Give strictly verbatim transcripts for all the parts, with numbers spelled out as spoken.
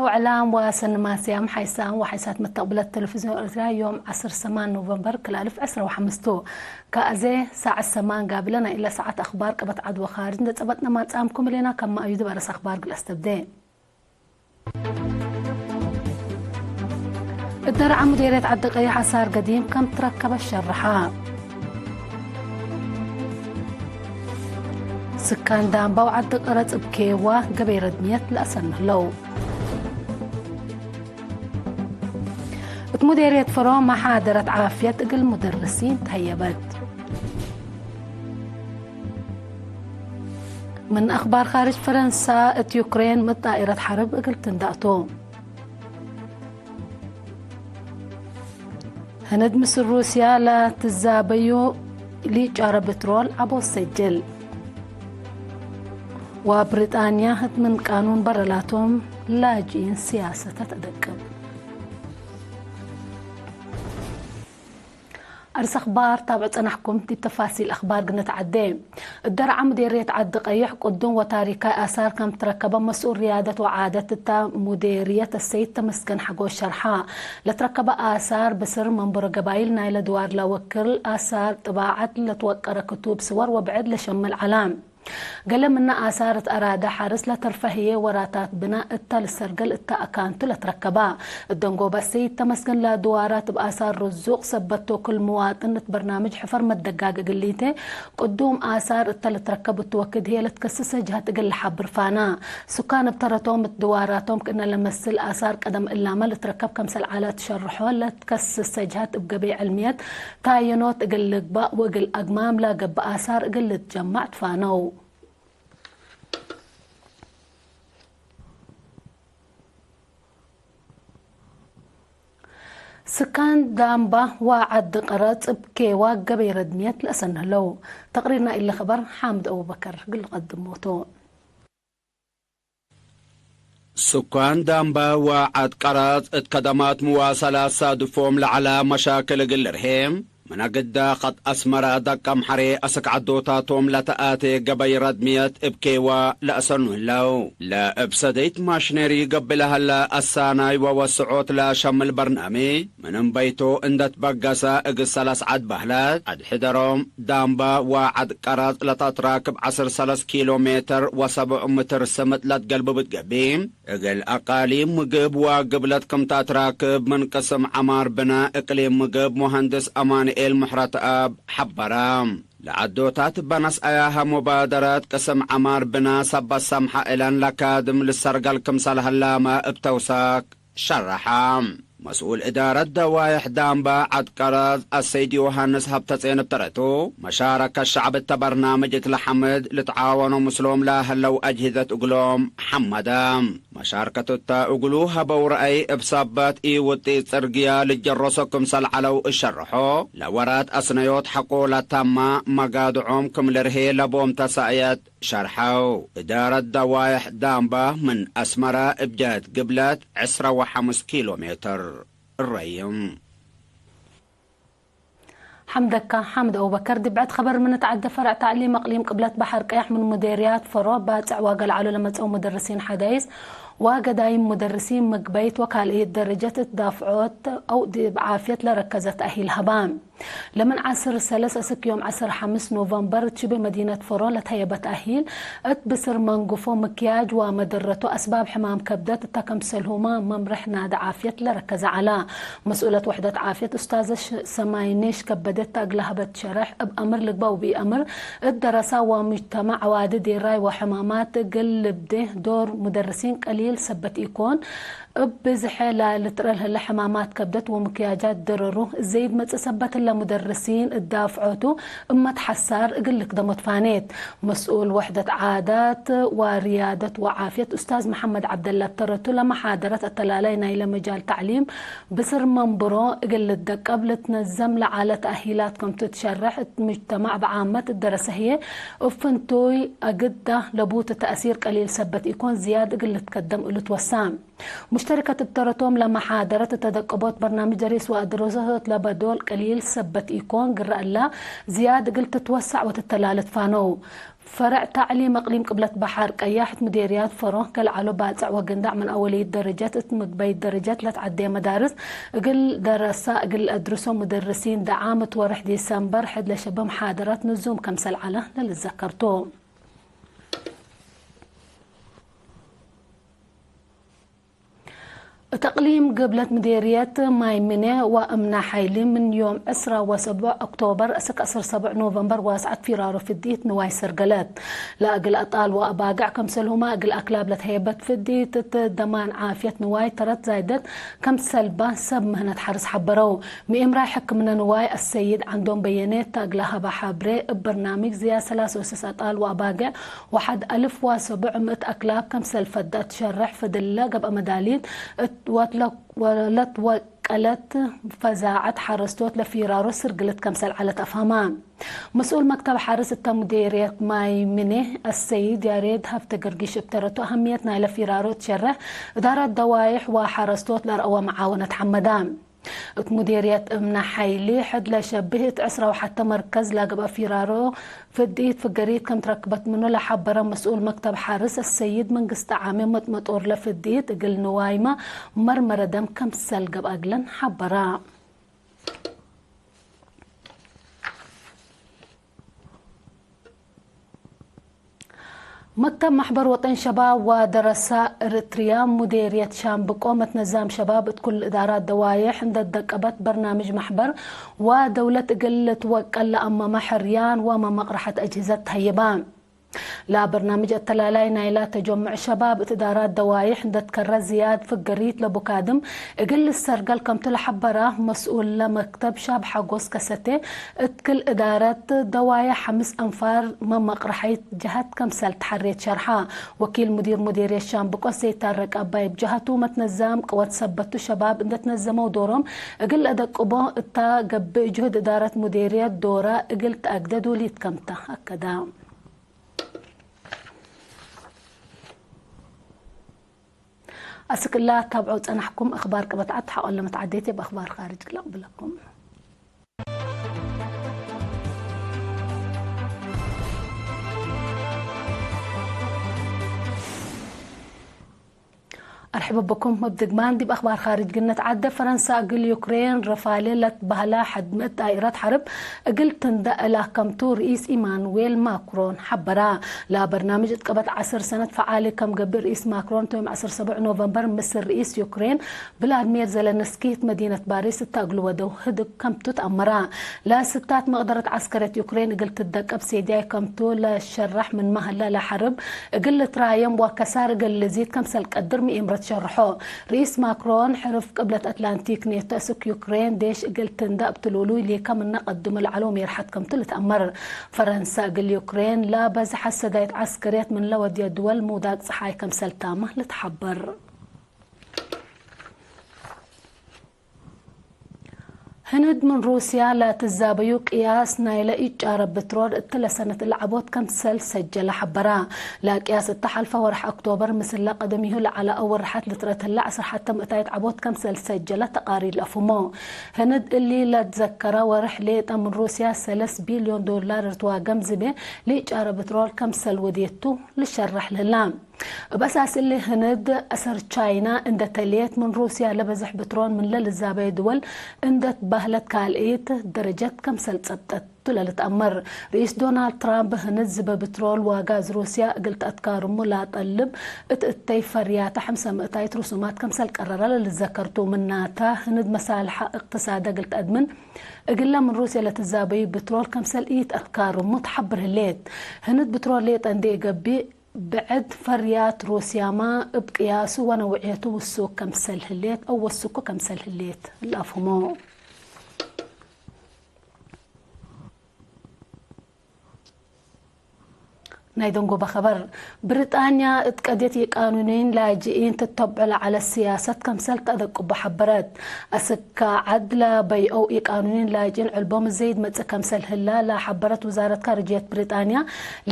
ወዕላም ወሰኒ ማስያም ሓይሳም ወሓይሳት መተቅብለት ቴሌቪዝዮን ኤረትርያ፣ ዮም ዐስር ሰማን ኖቨምበር ክልኤ አልፍ ዕስራ ወሐምስ ቱ። ከአዜ ሳዐት ሰማን ጋብለ ናይ እለ ሳዐት አክባር ቀበት ዐድ ወካርጅ እንዴ ጸበጥነ ማጽአምኩም እሌና። ከመ አዩ ዲብ አርእስ አክባር እግል አስተብዴ። እደረዐ ሙዴርየት ዐዲ ቀይሕ አሳር ገዲም ከም ትረከበ ሸርሐ። ስካን ዳምባ ወዐዲ ቀረጽ እብ ኬዋ ገበይ ረድምየት ለአሰኑ ህለው። እት ሙዴርየት ፈሮ መሓደረት ዓፍየት እግል ሙደርሲን ተህየበት። ምን አክባር ካርጅ፣ ፈረንሳ እት ዩክሬን ምን ጣኢረት ሐርብ እግል ትንዳእ ቱ። ህንድ ምስል ሩስያ ለትዛበዩ ሊጫረ ብትሮል ዐቦት ሰጅል። ወብሪጣንያ ህት ምን ቃኑን በረ ላቶም ላጅኢን ስያሰተ ተደቅብ። አርስ አክባር ታብዕ ጸናሕኩም። ዲብ ተፋሲል አክባር ግነ ተዐዴ። እት ደረዐ ሙዴርየት ዐዲ ቀይሕ ቅዱም ወታሪካይ አሳር ከም ትረከበ መስኡል ርያደት ወዓደት እተ ሙዴርየት አሰይድ ተመስገን ሐጎስ ሸርሐ። ለትረከበ አሳር ብስር መንበሮ ገባይል ናይለ ድዋር ለወክል አሳር ጥባዐት ለትወቀረ ክቱብ ስወር ወብዕድ ለሸምል ዐለ። ገሌ ምነ አሳር እት አራደ ሐርስ ለተርፈ ህዬ ወራታት ብነ እተ ልሰርገል እተ አካንቱ ለትረከባ። እት ደንጎበ አሰይድ ተመስገን ለድዋራት እብ አሳር ርዙቅ ሰበት ቱ፣ ክል ምዋጥን እት በርናምጅ ሕፈር መደጋግ እግል ሊቴ ቅዱም አሳር እተ ልትረከብ እቱ ወክድ ህዬ ለትከስሰ ጀሀት እግል ለሐብር ፋና። ሱካን እብ ተረቶም እት ድዋራቶም ክእነ ለመስል አሳር ቀደም እላመ ልትረከብ ከምሰል ዐለ ትሸርሖ። ለትከስሰ ጀሀት እብ ገበይ ዕልምየት ታየኖት እግል ልግባእ ወእግል አግማም ለገብእ አሳር እግል ልትጀማዕ ትፋነው። ስካን ዳምባ ወዐድ ቀረጽ እብ ኬዋ ገበይ ረድምየት ለአሰንህ ለው። ተቅሪር ናይለ ከበር ሓምድ አቡበከር እግል ልቀድሞ ቱ። ስካን ዳምባ ወዐድ ቀረጽ እት ከደማት ምዋሰላት ሳድፎም ለዐለ መሻክል እግል ልርሄ፣ ምነ ግዳ ከጥ አስመረ ደቀምሐሬ አስክ ዐዶታቶም ለተአቴ ገበይ ረድምየት እብ ኬዋ ለአሰኑ ህለው። ለእብ ሰደይት ማሽነሪ ገብእ ለሀለ አሳናይ ወወስዖት ለሸምል በርናምጅ፣ ምንም በይቶ እንደ ትበገሰ እግል ሰለስ ዐድ በህለት። ዐድ ሕደሮም፣ ዳምባ ወዐድ ቀረጽ ለተትራክብ ዐስር ሰለስ ኪሎ ሜትር ወሰብዕ ምትር ስምጥ ለትገልብብ ትገብእ። እግል አቃሊም ምግብ ወግብለት ክም ተትራክብ ምን ቅስም ዐማር ብነ እቅሊም ምግብ ሙሀንድስ አማንኤል ሙሕረተአብ ሐበረ። ለዐዶታት በነስአያሀ ሙባደረት ቅስም ዐማር ብነ ሰበት ሰምሐ እለን ለካድም ልሰርገል ክምሰል ህላመ እብ ተውሳክ ሸረሐ። መስኡል እዳረት ደዋይሕ ዳምባ ዐድ ቀረጽ አሰይድ ዮሐንስ ሀብተጼን እብ ተረቱ፣ መሻረከት ሸዕብ እተ በርናምጅ እት ለሐምድ ልትዓወኖ ምስሎም ለህለው አጅህዘት እግሎም ሐመደ። መሻርከቱ እተ እግሉ ሀበው ረአይ እብ ሰበት ኢውጢ ጽርግያ ልጀረሶ ክምሰል ዐለው እሸርሖ፣ ለወራት አስነዮት ሐቆ ለታማ መጋድዖም ክም ልርሄ ለቦም ተሳእየት ሸርሐው። እዳረት ደዋይሕ ዳምባ ምን አስመረ እብ ጀህት ግብለት ዕስረ ወሐምስ ኪሎ ሜትር እረይም። ሐምደካ ሓምድ አቡበከር። ዲብ ዐድ ከበር ምን ተዐደ ፈርዕ ተዕሊም አቅሊም ቅብለት በሐር ቀያሕ ምን ሙዴርያት ፈሮ ባጽዕ ዋገ ለዐሉ ለመጽአው ሙደርሲን ሐዳይስ ወገዳይም ሙደርሲን ምግበይት ወካልእየት ደረጀት እት ዳፍዖት አው ዲብ ዓፍየት ለረከዘ ተእሂል ሀባ። ለምን ዐስር ሰለስ እስክ ዮም ዐስር ሐምስ ኖቨምበር እት ሽቤ መዲነት ፈሮ ለተህየበ ተእሂል እት ብስር መንግፎ ምክያጅ ወመደረቱ አስባብ ሕማም ከብደት እተ ከምሰልሁመ መምርሕ ናዲ ዓፍየት ለረከዘ ዐላ። መስኡለት ወሕደት ዓፍየት ኡስታዘ ሽ-፣ ሰማይኔሽ ከበደ እተ እግለ ሀበት ሸረሕ፣ እብ አምር ልግበእ ወብኢአምር እት ደረሳ ወሙጅተማዕ ዐዋዲ ዴራይ ወሕማማት እግል ልብዴ ዶር ሙደርሲን ቀሊል ሰበት ኢኮን። እብ ብዝሐ ለልትረል ህለ ሕማማት ከብደት ወምክያጃት ደረሩ ዘይድ መጽእ ሰበት እለ ሙደርሲን እዳፍዖቱ እመት ሐሳር እግል ልክደሞ ትፋኔት። መስኡል ወሕደት ዓዳት ወርያደት ወዓፍየት ኡስታዝ መሐመድ ዐብደላ እብ ተረቱ ለመሓደረት አተላላይ ናይለ መጃል ተዕሊም ብስር መንብሮ እግል ልትደቀብ ልትነዘም ለዐለ ተእሂላት ከም ትትሸረሕ እት ሙጅተማዕ ብዓመት እት ደረሰ ህዬ እብ ፍንቱይ አግዳ ለቡቱ ተእሲር ቀሊል ሰበት ኢኮን ዝያድ እግል ልትከደም እሉ ትወሳ። ሙሽተሪከት እብ ተረቶም ለመሓደረት እተ ደቀቦት በርናምጅ ደሪስ ወአድረሶት ለበ ዶል ቀሊል ሰበት ኢኮን፣ ግረ እላ ዝያድ እግል ትትወሰዕ ወትተላለ ትፋነው። ፈርዕ ተዕሊም እቅሊም ቅብለት በሐር ቀያሕ እት ሙዴርያት ፈሮ ከልዓሎ ባጽዕ ወግንዳዕ ምን አወልይት ደረጀት እት ምግበይት ደረጀት ለትዐዴ መዳርስ እግል ደረሳ እግል ለአድርሶ ሙደርሲን ደዓም እት ወርሕ ዲሰምበር ሕድ ለሸበ መሓደራት ንዙም ከምሰል ዐለ ለልዘከር ቱ። እት እቅሊም ግብለት ምዴርየት ማይ ምኔ ወእምና ሐይሊ ምን ዮም ዕስራ ወሰቡዕ ኦክቶበር እስክ ዐስር ሰቡዕ ኖቨምበር ዋስዐት ፊራሮ ፍድኢት ንዋይ ሰርገለት። ለእግል አጣል ወአባግዕ ከምሰልሁማ እግል አክላብ ለትሀየበት ፍድኢት እት ደማን ዓፍየት ንዋይ ተረት ዛይደት ከምሰልባ ሰብ ምህነት ሐርስ ሐበረው። ምእምራይ ሕክምነ ንዋይ አሰይድ ዐንዶም በየኔ እተ እግለ ሀበ ሐብሬ፣ እብ በርናምጅ ዝያድ ሰላስ ወስስ አጣል ወአባግዕ ወሐድ አልፍ ወሰቡዕ ምእት አክላብ ከምሰል ፈዳ እት ሸርሕ ፍድለ ገብአ መዳሊት እት ወትለ-፣ ወለትወቀለት ፈዛዐት ሐረስቶት ለፊራሮ ስርግልት ከምሰል ዐለት አፍሀማ። መስኡል መክተብ ሐርስ እተ ሙዴርየት ማይ ምኔ አሰይድ ያሬድ ሀብተ ገርጊሽ እብ ተረቱ አሀምየት ናይለ ፊራሮ እት ሸርሕ እዳረት ደዋይሕ ወሐረስቶት ለረአወ መዓወነት ሐመዳ። እት ሙዴርየት እምነ ሐይሊ ሕድ ለሸብህ እት ዕስራ ወሐተ መርከዝ ለገብአ ፊራሮ ፍድኢት ፍገሪት ከም ትረክበት ምኑ ለሐበረ መስኡል መክተብ ሐርስ አሰይድ መንግስተ ዓሜ፣ መጥመጦር ለፍድኢት እግል ንዋይመ መርመረ ደም ከምሰል ገብአ እግለን ሐበራ። መክተብ መሕበር ወጠን ሸባብ ወደረሳ እርትርያ፣ ሙዴርየት ሻምብቆ፣ መትነዛም ሸባብ እት ኩል እዳራት ደዋዬሕ እንደ ደቀበት በርናምጅ መሕበር ወደውለት እግል ልትወቀል ለአመመ ሕርያን ወመመቅረሐት አጅህዘት ተሀየባ። ለበርናምጅ አተላላይ ናይላ ተጀሙዕ ሸባብ እት እዳራት ደዋዬሕ እንደ ትከረ ዝያድ ፍገሪት ለቡካድም እግል ልሰርገል ከምቱ ለሐበራ መስኡል ለመክተብ ሻብ ሐጎስ ከሰቴ፣ እት ክል እዳረት ደዋዬሕ ሐምስ አንፋር መመቅረሐይት ጀሀት ከምሰል ተሐሬት ሸርሐ። ወኪል ሙዲር ሙዴርየት ሻምብቆ ዘይት ታረቅ አባይ እብ ጀሀቱ፣ መትነዛም ቅወት ሰበቱ ሸባብ እንደ ትነዘመው ዶሮም እግል ለአደቅቦ እታ ገብእ ጅሁድ እዳረት ሙዴርየት ዶራ እግል ተአግደ ዱሊት ከምተ አከዳ። አስክ እላ ታብዑ ጸናሕኩም። አክባር ቅበት ዐድ ሐቆለ መትዓዴት እብ አክባር ካርጅ ለአቅብለኩም። አርሕብ ብኩም። እብ ድግማን ዲብ አክባር ካርጅ ግነት ዐደ፣ ፈረንሳ እግል ዩክሬን ረፋሌ ለትበህላ ሐድ ምእት ጣኢረት ሐርብ እግል ትንደእ እላከምቱ ርኢስ ኢማኑዌል ማክሮን ሐበራ። ለበርናምጅ እት ቀበት ዐስር ሰነት ፈዓሊ ከም ገብእ ርኢስ ማክሮን ቶም ዐስር ሰቡዕ ኖቨምበር ምስል ርኢስ ዩክሬን ቭላድሚር ዘለንስኪ እት መዲነት ፓሪስ እተ እግሉ ወደው ህድግ ከምቱ ተአመራ። ለስታት መቅደረት ዐስከርየት ዩክሬን እግል ትደቀብ ሴድያይ ከምቱ ለሸረሕ ምንመ ህለ ለሐርብ እግል ልትራየም ወከሳር እግል ልዚድ ከምሰል ቀድር ምኤምረት ሸርሖ። ርኢስ ማክሮን ሕርፍ ቅብለት አትላንቲክ ኔቶ እስክ ዩክሬን ዴሽ እግል ትንደእ እብ ትሉሉይ ሊከ ምነ ቀድሞ ለዐለው ሜርሐት ከምቱ ልትአመር። ፈረንሳ እግል ዩክሬን ለበዝሐት ሰዳይት ዐስከርየት ምን ለወድየ ድወል ምውዳቅ ጸሓይ ከምሰል ታመ ልትሐበር። ህንድ ምን ሩስያ ለትዛበዩ ቅያስ ናይለ ኢጫረ ብትሮል እትለ ሰነት እለ ዐቦት ከምሰል ሰጀለ ሐበራ። ለቅያስ እተ ሐልፈ ወርሕ ኦክቶበር ምስለ ቀደሚሁ ለዐለ አወል ርሐት ልትረት ህለ ዐስር ሐተ ምእታይት ዐቦት ከምሰል ሰጀለ ተቃሪር ለአፍህሞ። ህንድ እሊ ለትዘከረ ወርሕ ሌጠ ምን ሩስያ ሰለስ ቢልዮን ዶላር እርትዋገም ዝቤ ለኢጫረ ብትሮል ከምሰል ወዴቱ ልሸረሕ ልህላ። እብ አሳስ እሊ ህንድ፣ አሰር ቻይና እንደ ተሌት፣ ምን ሩስያ ለበዝሕ ብትሮል ምን ለልዛበየ ድወል እንደ ትባህለት ካልኢት ደረጀት ከምሰል ጸብጠት ቱ ለልትአመር። ርኢስ ዶናልድ ትራምፕ ህንድ ዝበ ብትሮል ዋጋዝ ሩስያ እግል ተአትካርሙ ላጠልብ እት እተይ ፈርያተ ሐምሰ ምእታይት ርሱማት ከምሰል ቀረረ ለልዘከር ቱ። ምናተ፣ ህንድ መሳልሐ እቅትሳደ እግል ተአድምን እግለ ምን ሩስያ ለትዛበዩ ብትሮል ከምሰል ኢተአትካርሙ ተሐብር ህሌት። ህንድ ብትሮል ሌጠ እንዴ ኢገብእ፣ ብዕድ ፈርያት ሩስያመ እብ ቅያሱ ወነውዕየቱ ውሱክ ከምሰል ህሌት አው ወሱኩ ከምሰል ህሌት ለአፍህሞ። ናይ ደንጎበ ኸበር። ብሪጣንያ እት ቀድየት ኢቃኑኒን ላጅኢን ትተብዖ ለዐለት ስያሰት ከምሰል ተአደቅቦ ሐበረት። አስክ ከዐድ ለበይአው ኢቃኑኒን ላጅኢን ዕልቦም ዘይድ መጽእ ከምሰል ህላ ለሐበረት ውዛረት ካርጅየት ብሪጣንያ፣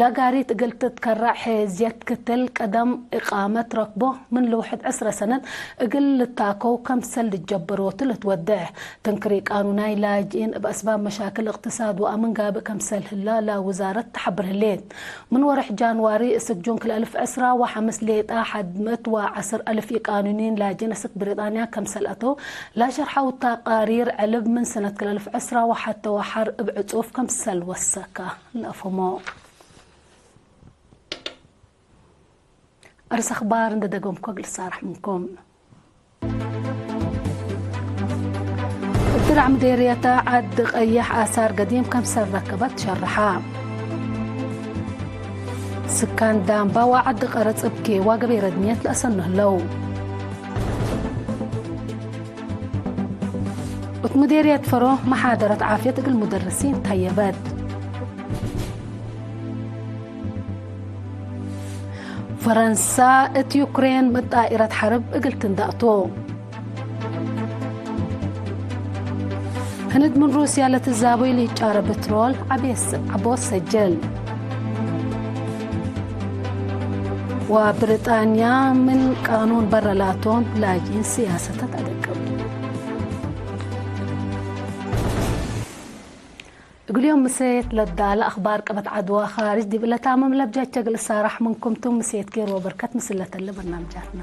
ለጋሪት እግል ትትከረዕ ሔዝየት ክትል ቀደም ኢቃመት ረክቦ ምን ልውሕድ ዕስረ ሰነት እግል ልታከው ከምሰል ልትጀበሮቱ ልትወዴሕ። ትንክር ኢቃኑናይ ላጅኢን እብ አስባብ መሻክል እቅትሳድ ወአምን ጋብእ ከምሰል ህላ ለውዛረት ተሐብር ህሌት። ምን ወርሕ ጃንዋሪ እስክ ጁን ክልኤ አልፍ ዕስራ ወሐምስ ሌጣ ሐድ ምእት ወዐስር አልፍ ኢቃኑኒን ላጅኢን እስክ ብሪጣንያ ከምሰል አተው ለሸርሐው ተቃሪር ዕልብ ምን ሰነት ክልኤ አልፍ ዕስራ ወሐቴ ወሐር እብ ዕጹፍ ከምሰል ወሰከ ለአፍህሞ። አርስ አኽባር እንዴ ደገምኮ እግል እሳረሕ ምንኩም። እብ ድራዕ ምዴርየተ ዐድ ቀየሕ አሳር ገዲም ከምሰል ረከበት ሸርሐ። ስካን ዳምባ ወዐድ ቀረጽ እብ ኬዋ ገበይ ረድንየት ለአሰኑ ህለው። እት ምዴርየት ፈሮ መሓደረት ዓፍየት እግል ሙደርሲን ተየበት። ፈረንሳ እት ዩክሬን ምን ጣኢረት ሐርብ እግል ትንዳእ ቱ። ህንድ ምን ሩስያ ለትዛቡይ ለኢጫረ ብትሮል ዐቤስ ዐቦት ሰጅል። ወብሪጣንያ ምን ቃኑን በረ ላቶም ላጅኢን ስያሰተ ተአደቅብ። እግል ዮም ምሴት ለዳለ አኽባር ቀበት ዐድዋ ካርጅ ዲብ ለታምም ለብጃቸ እግል እሳረሕ ምንኩም ቱ። ምሴት ኬር ወበርከት ምስል ለተለ በርናምጃትና።